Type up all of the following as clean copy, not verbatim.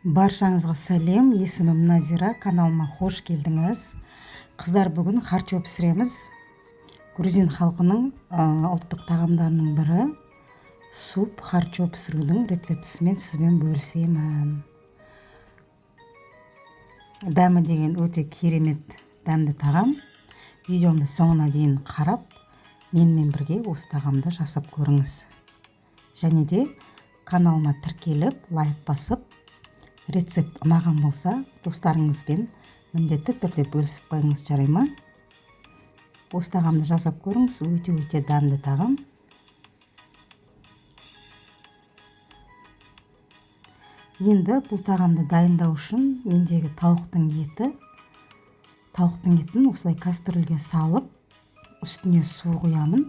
Баршаңызға сәлем, есімім Назира, каналыма қош келдіңіз. Қыздар, бүгін харчо пісіреміз. Грузин халқының ұлттық тағамдарының бірі суп харчо пісірудің рецептісімен сізбен бөлісемін. Дәмі деген өте керемет дәмді тағам. Видеомды соңына дейін қарап, менімен бірге осы тағамды жасап көріңіз. Және де каналыма тіркеліп, лайк басып, рецепт ұнаған болса, достарыңызбен міндетті түрде бөлісіп қойыңыз, жарай ма? Осы тағамды жасап көріңіз, өте-өте дәмді тағам. Енді бұл тағамды дайындау үшін мендегі тауықтың еті, тауықтың етін осылай кастрюльге салып, үстіне су құямын.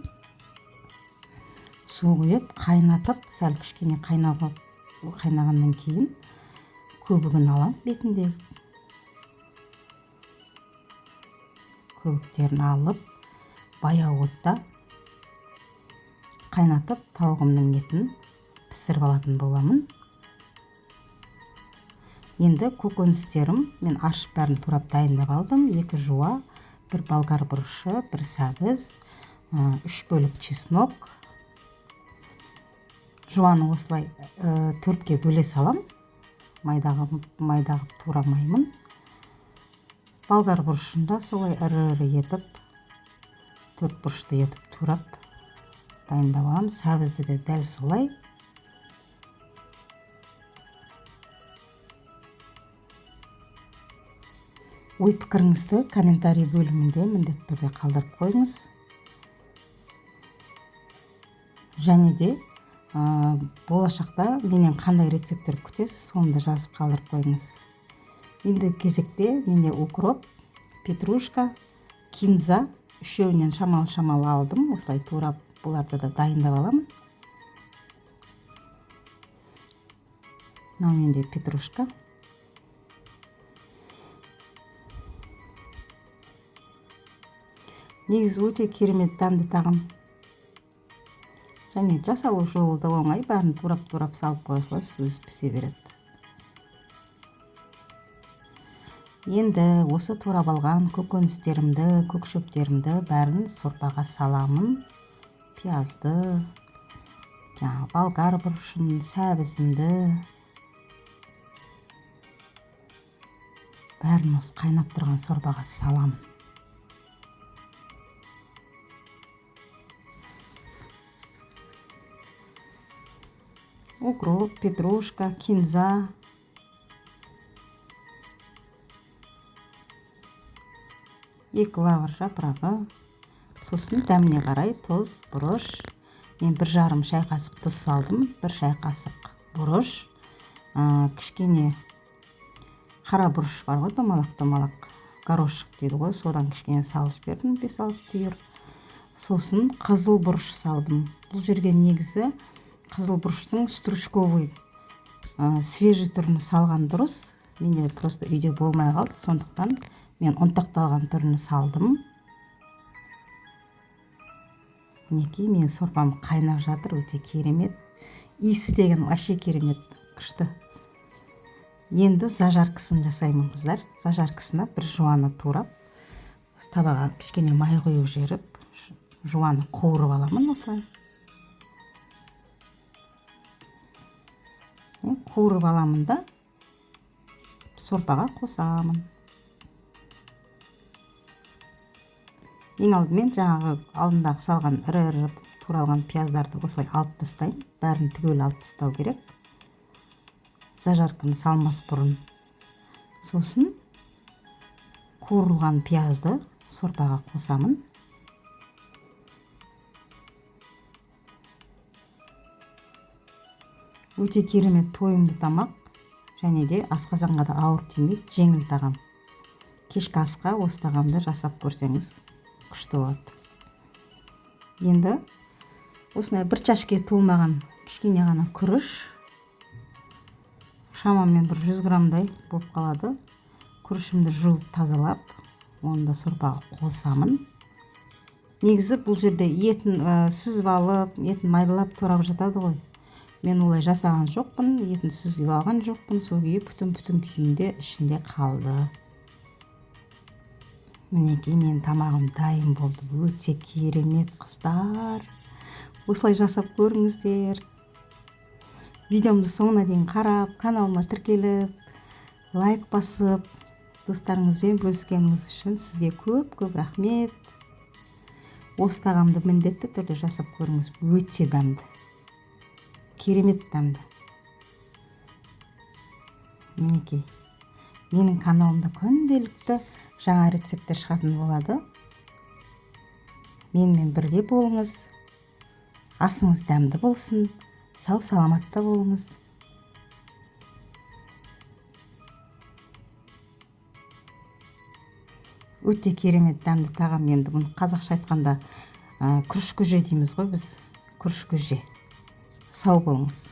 Су құйып, қайнатып, сәл кішкене қайнағаннан кейін көбігін алам бетінде. Көбіктерін алып, баяу отта қайнатып, тауығымның етін пісіріп алатын боламын. Енді көкөністерім мен аршып бәрін турап дайындап алдым. 2 жуа, 1 болгар бұрышы, 1 сәбіз, 3 бөлік чеснок. Жуаны осылай 4-ке бөле салам. Майдағы турамаймын. Болгар бұрышын да солай ірі-ірі етіп, 4 бұрышты етіп турап дайындап аламын. Сәбізді де дәл солай. Ой пікіріңізді комментарий бөлімінде міндетті түрде қалдырып қойыңыз. Және де болашақта менен қандай рецепттер күтесіз, соны да жазып қалдырып қойыңыз. Енді кезекте менде укроп, петрушка, кинза үшеуінен шамалы-шамалы алдым. Осылай турап бұларды да дайындап аламын. Мынау менде петрушка. Негізі өте керемет дәмді тағам. Және жасалу жолы да оңай, бәрін турап-турап салып қоя саласыз, өзі пісе береді. Енді осы турап алған көкөністерімді, көк шөптерімді бәрін сорпаға саламын. Пиязды, жаңағы болгар бұрышын, сәбізімді бәрін осы қайнап тұрған сорпаға саламын. Укроп, петрушка, кинза. 2 лавр жапырағы. Сосын дәміне қарай тұз, бұрыш. Мен бір жарым шай қасық тұз салдым, 1 шай қасық бұрыш. Кішкене қара бұрыш бар ғой, домалақ-домалақ горошек дейді ғой, содан кішкене салып жібердім, 5-6 түйір. Сосын қызыл бұрыш салдым. Бұл жерге негізі қызыл бұрыштың стручковый, свежий түрін салған дұрыс. Менде просто үйде болмай қалды, сондықтан мен ұнтақталған түрін салдым. Мінекей, менің сорпам қайнап жатыр, өте керемет. Иісі деген вообще керемет, күшті. Енді зажаркасын жасаймын, қыздар. Зажаркасына бір жуаны турап, осы табаға кішкене май құйып жіберіп, жуаны қуырып аламын осылай. Қуырып аламын да сорпаға қосамын. Ең алдымен жаңағы алдындағы салған ірі-ірі туралған пияздарды осылай алып тастаймын. Бәрін түгел алып тастау керек. Зажарканы салмас бұрын. Сосын қуырылған пиязды сорпаға қосамын. Өте керемет тойымды тамақ, және де асқазанға да ауыр тимейді, жеңіл тағам. Кешкі асқа осы тағамды жасап көрсеңіз күшті болады. Енді осындай бір чашке толмаған кішкене ғана күріш, шамамен бір 100 граммдай болып қалады. Күрішімді жуып тазалап, оны да сорпаға қосамын. Негізі бұл жерде етін сүзіп алып, етін майдалап турап жатады ғой. Мен олай жасаған жоқпын, етін сүзгіп алған жоқпын, сол күйі бүтін-бүтін күйінде ішінде қалды. Мінекей, менің тамағым дайын болды. Өте керемет, қыздар. Осылай жасап көріңіздер. Видеомды соңына дейін қарап, каналыма тіркеліп, лайк басып, достарыңызбен бөліскеніңіз үшін сізге көп-көп рахмет. Осы тағамды міндетті түрде жасап көріңіз. Өте дәмді. Керемет дәмді. Мінекей, менің каналымда күнделікті жаңа рецепттер шығатын болады. Менімен бірге болыңыз. Асыңыз дәмді болсын. Сау саламатта болыңыз. Өте керемет дәмді тағам. Енді бұны қазақша айтқанда, күріш көже дейміз ғой біз. Күріш көже. Сау болыңыз.